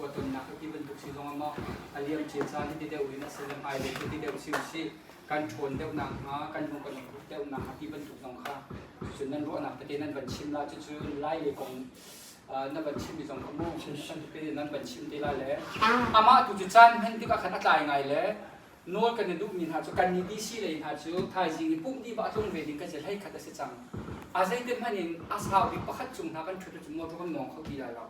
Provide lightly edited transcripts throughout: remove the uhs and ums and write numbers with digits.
va tonnak hi ti bantuk si zong ah maw a liam cia caan hi ti deuh in a si le hmailei hi ti deuh si usih kan ṭhawn deuh nakhnga kan lung kan i deuh nakhnga ti bantuk zong kha cucu nan ruahnak tete nan van chim la. Cucu Lai lei kong na van chimmi zong kha mu nan van chim te la le amah tu cu caan hman tikah khan a tlai ngai le nawl kan i duhmi hna cu kan nih DC lei hna cu thaizing i pumh dih va a tlung ve ding kan si 11 a si cang. A zeite hmanh in a sau bik pakhat cung hna kan ṭhut cu motor kan mawng kho ti lai lo.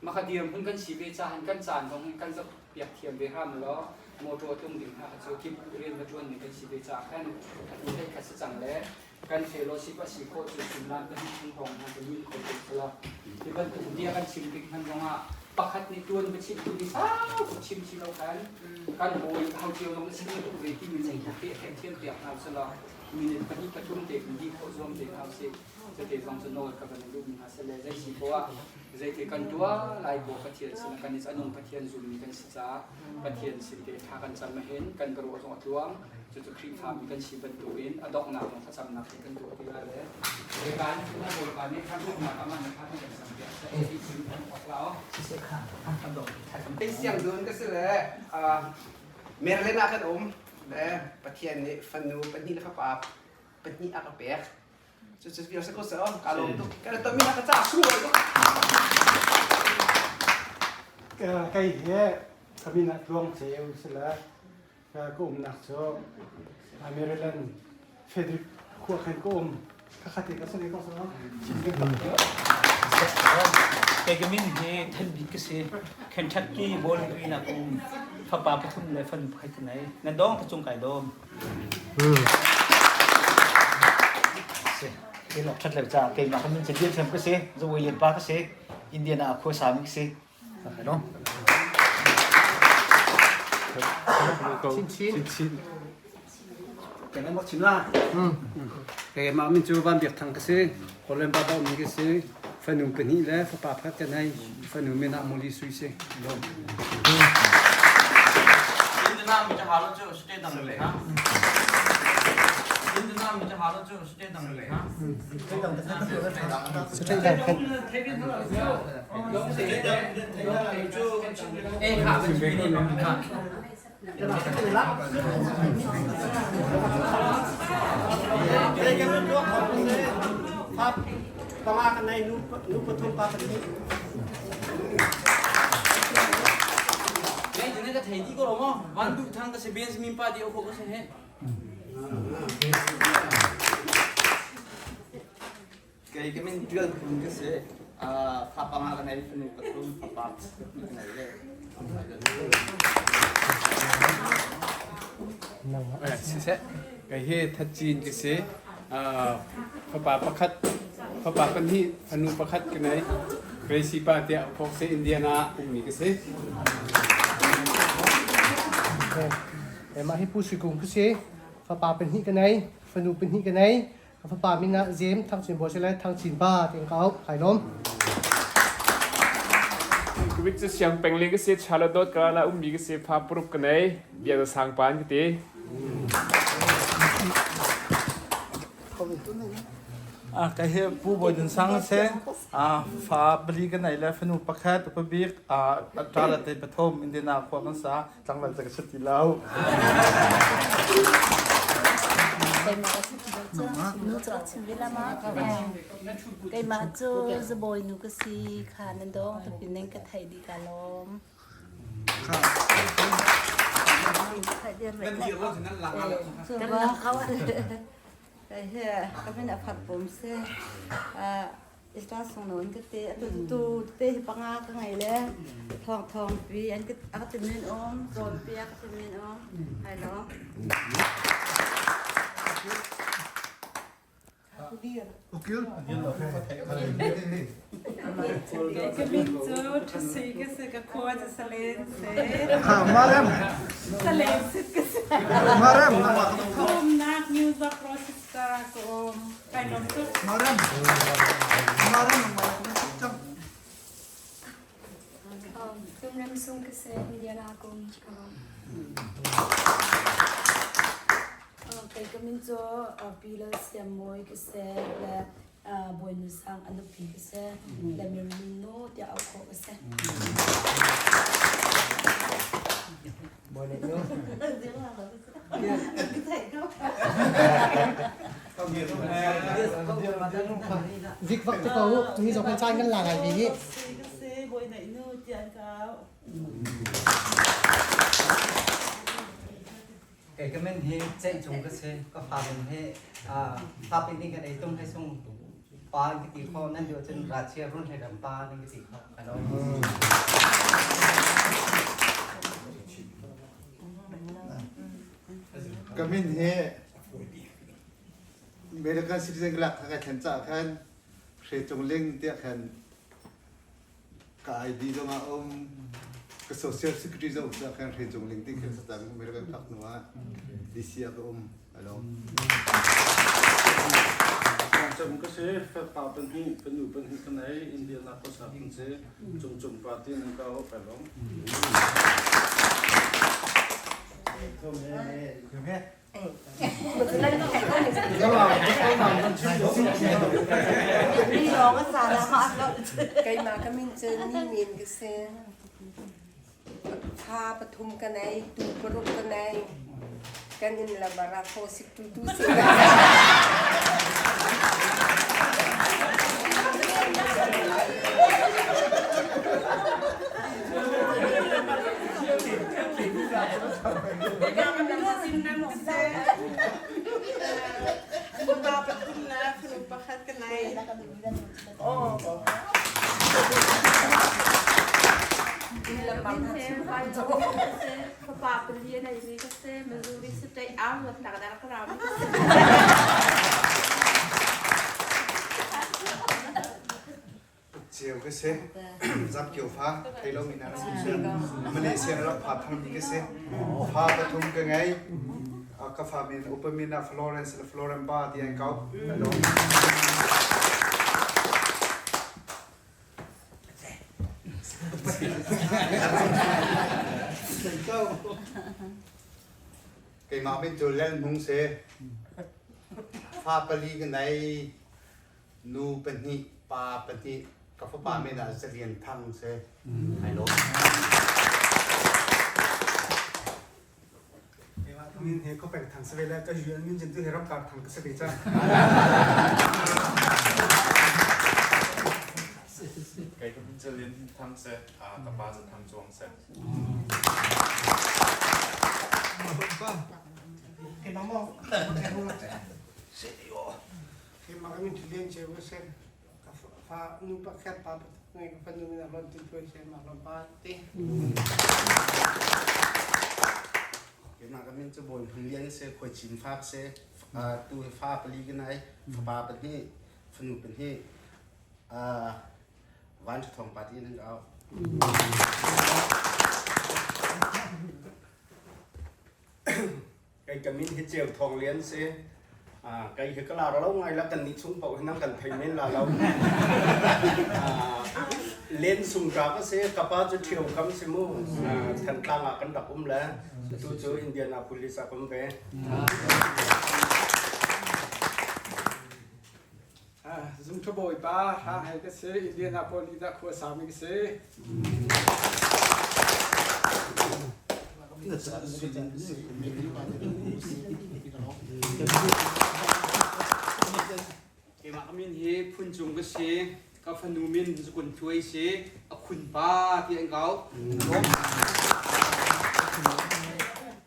Maka dirhmun kan si ve cahan kan caan zong hin kan zoh piak thiam ve hram law motor tlung ding hna cu kip rian va ṭuan ding kan si ve caah khan atu 11 si cang le kan fellowship a si khawh cu suimilam pahnih chung hrawng hna cu min kho te sala. Hi bantuk bia kan chim tik hman zongah pakhat nih tuan va chim tu hi sau tuk chim si lo khan kan hawi ho cio zong na chim na duh ve timi lungput te a thiam piak hna sala minute pahnih pathum te kan dih khawh zuam te hna usih. Cute zong cu nawl ka van duhmi hna sile zei si poah zeiti kan tuah lai ko Pathian sin kan i anung Pathian zummi kan si caah Pathian sin te thla kan cam hin kan ruah zong a tluang. Cucu Khrihfami kan si bantukin a donghnak zong thlacamnak he kan tuah ti lai le Bawipa nih cun Bawipa nih thangṭhatnak amah nih kha kan cam piak seh ti chim kan awk la Siang dun ka si le Maryland ah kan um le Pathian nih fanu pahnih le fapa pahnih a ka pek. Cucu vial si ko seh ka lawm tuk. Kan ton mi ka ca sunglawi tuk. Kei hi ka min ah Tluang Ceu si le Ka umnak cu Maryland Frederick khua khan ka um. Khakhat te ka sani ko sa. Kei ka min hi Than Bik ka si. Kentucky Bowling Green ah ka um. Fapa pathum le fanu pakhat ka nei. Nan dawng ta cung kai dawm. Kei lok ṭhat lo caah keimah ka min cu Lian Fem ka si. Zawei Lian pa ka si. Indiana ah khua sami ka si. Keimah min cu Van Biak Thang ka si. Kawlram Baba mi ka si. Fanu pahnih le fapa pakhat ka nei. Fanu min ah Muli Sui si. Panga ka nei, nu pathum pa pahnih. Ka thei di ko lo van duh thang ka si Benjamin pa di okho ka si he. Kei ka min Tial Phun ka si. Fa panga ka nei, fanu pathum, fapa pahnih ka nei le. Siseh, kei hi Thatcin ka si. Fapa pakhat, fapa pahnih, fanu pakhat ka nei. Gracie pa tiah Fox Indiana ummi ka si. Mah hi Pu Sui Kung ka si. Fapa pahnih ka nei, fanu pahnih ka nei. Ka fapa min ah Zem Thang Cin Bawi si le Thang Cin Pa tiin ka auh. Kai lawm. Kubik cu siang peng le ka si Charlotte North Carolina ummi ka si fa paruk ka nei bia za sang pa an ka ti. Ka hi Pu Bawi Dun Sang a si. Fa pali ka nei le fanu pakhat upabik ṭa le te pathum Indiana khua kan sa. Tlangval cu ka si ti lo. Keimah cu zabawi nu ka si kha nan dawng tapi nan ka theih dih ka lawm. Ka min a far pum si. Ista sunglawi an ka ti. Atu tu te hi panga ka ngei le thawng thawng pi an ka a ka ti min um, zawn pi a ka ti min um. Hai lo. Ka min cu Ṭhasui ka si, ka khua cu Salen si. Marem. Salen sit ka si. Marem. Ka umnak New York Rochester ah ka um. Kai lawm tuk. Marem. Marem. Tumram sung ka si, Indiana ka um. Ka lawm. Kei ka min cu Pi Lal Siam Mawi ka si le. Bawinu Sang a nupi ka si. Le Mirlin nu tiah auh khawh ka si. Zik vak te ko hi zong kan caan kan la ngai mi hi. Bawi naih nu tiah an ka auh. Kei ka min hi Ceihcung ka si. Ka fa min hi fa pin kan ei tung he sung pa in ka ti kho nan duh cun rachia run he ram pa nan ka ti kho. Hello. Ka min hi American citizen lak ka thlen ca khan Hre Cung Ling tiah khan ka ID zong ah um ka social security zong um khan Hre Cung Ling ti khan satang American phak hnu ah DC ah ka um alo. Cam ka si fa pahnih fanu pahnih ka nei Indianapolis ah kan si Cung Cung pa ti nan ka ho ka long. Keimah ka min cu Ni Min ka si. Fa pathum ka nei, tu paruk ka nei. Kan inn lam ah rafo sik tu tu si. Fapa pathum le fanu pakhat ka nei. Fapa pali a neimi ka si. Missouri State ah luatnak dang ka rami ka si. Ceu ka si. Zap kio fa thei lo mi na sim si. Malaysia na rak pha thang mi ka si. Fa pathum ka ngei. Ka fa min upa min ah Florence le Florent ba ti an kau. Hello. Keimah min cu Lel Hmung si. Fa pali ka nei. Nu pahnih, pa pahnih, ka fapa min ah Zalian Thang si. Ai lawm. Keimah ka min he Kopeng Thang si ve le ka yuan min jin tu he Ramkar Thang ka si ve cang. Kei ka min cu Lian Hin Thang si, ka pa cu Thang Cuang si. Keimah maw? Keimah ka min Lian Ceu ka si. Ka fa nu pakhat pa pakhat ka fanu min ah Ron Tin Thuai si mah Ron Pa ti. Keimah ka min cu Bawi Hmung Lian si, khuai cin fa ka si. Tu hi fa pali ka nei, fapa pahnih, fanu pahnih. Van Ṭha Thawng Pa ti in an ka auh. Kei ka min hi Ceu Thawng Lian si. Kei hi ka lar lo ngai la kan nih chung paoh hi nang kan thei men la lo. Len sung ka ka si ka pa cu ṭhio kam si mu. Thantlang ah kan rak um le tu cu Indianapolis ah kan ve. Zungṭha bawipa hrang hei ka si Indianapolis ah khua sami ka si. Keimah ka min hi Phun Cung ka si. Ka fanu min Zukun Hluai si. A khun pa ti an kau.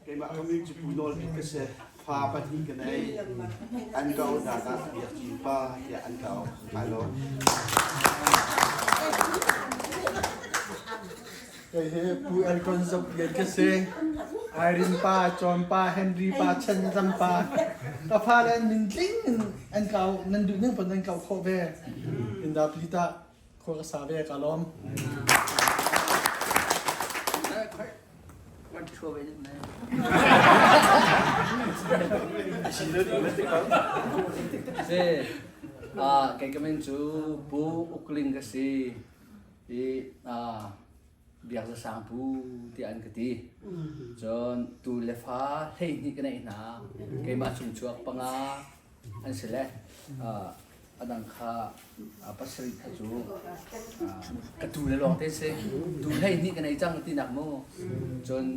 Keimah ka min cu Pu Nawl Bik ka si. Fa pahnih ka nei. An ka auhnak ah Biak Cin Pa tiah an ka auh. Kai lawm. Kei hi Pu Elton Zok Lian ka si. Irene pa, John pa, Henry pa, Chen Zam pa. Ka fale an min tling in an ka auh. Nan duh ning pon nan ka auh khawh ve. Inda plita khua ka sa ve ka lawm. Si, kei ka min cu Pu Uk Ling ka si i Biak Za Sang Pu tiah an ka ti. Cun tu le fa 12 ka neih hna. Keimah chungchuak panga an si le. A dang kha pasarih kha cu ka tu le lawng te si. Tu 12 ka nei cang tinak mu. Cun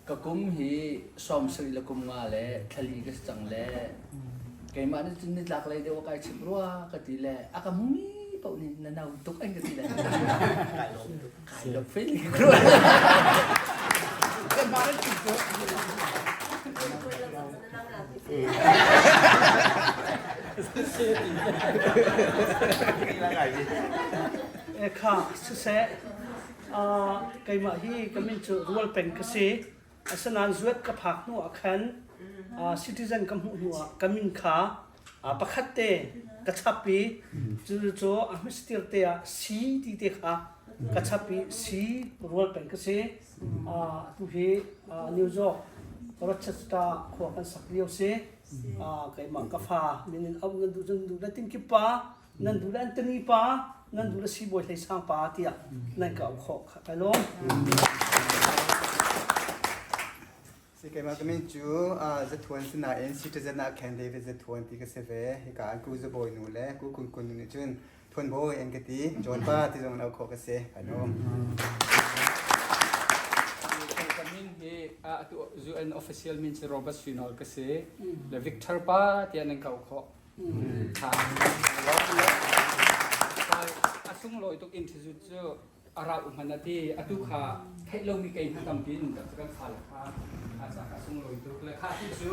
ka kum hi 70 le kum nga le thlali ka si cang le keimah nih cun nitlak lei deuh kai chim rua ka ti le a ka hmumi paoh nih na nau tuk an ka ti le kai lawm tuk kai lawm fe li ka ruah. Kha siseh keimah hi ka min cu Rual Peng ka si. Asinain zuat ka phak hnu ah khan citizen ka hmuh hnu ah ka min kha pakhat te ka chap i cucu a hmastir te ah C ti te kha ka chap i C Rual Peng ka si. Atu hi New York Rochester khua kan sak lio si. Keimah ka fa min in auh nan duh cun duh le Tinkip pa, nan duh le Anthony pa, nan duh le Siibawi Hlei Sang pa tiah nan ka auh khawh. Kai lawm. Si keimah ka min cu Zathuan si nain citizen ah khan David Zathuan ti ka si ve. Hika an ku Zabawi nu le ku Kun Kun nu nih cun Thuan Bawi an ka ti. John pa ti zong in auh khawh ka si. Kai lawm. Ka min hi atu UN official min cu Robert Suinol ka si. Le Victor pa tiah nan ka auh khawh. A sunglawi tuk interview cu a rauh hmanh a ti. Atu kha theih lomi kei hna tampi in um kan fale kha a ca kha sunglawi tuk. Le kha ti cu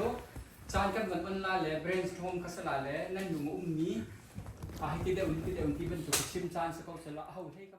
caan kan van on la le brainstorm kha sala le nan lung a ummi a hei ti deuh ti deuh ti bantuk chim caan si ko sela ho hlei ka.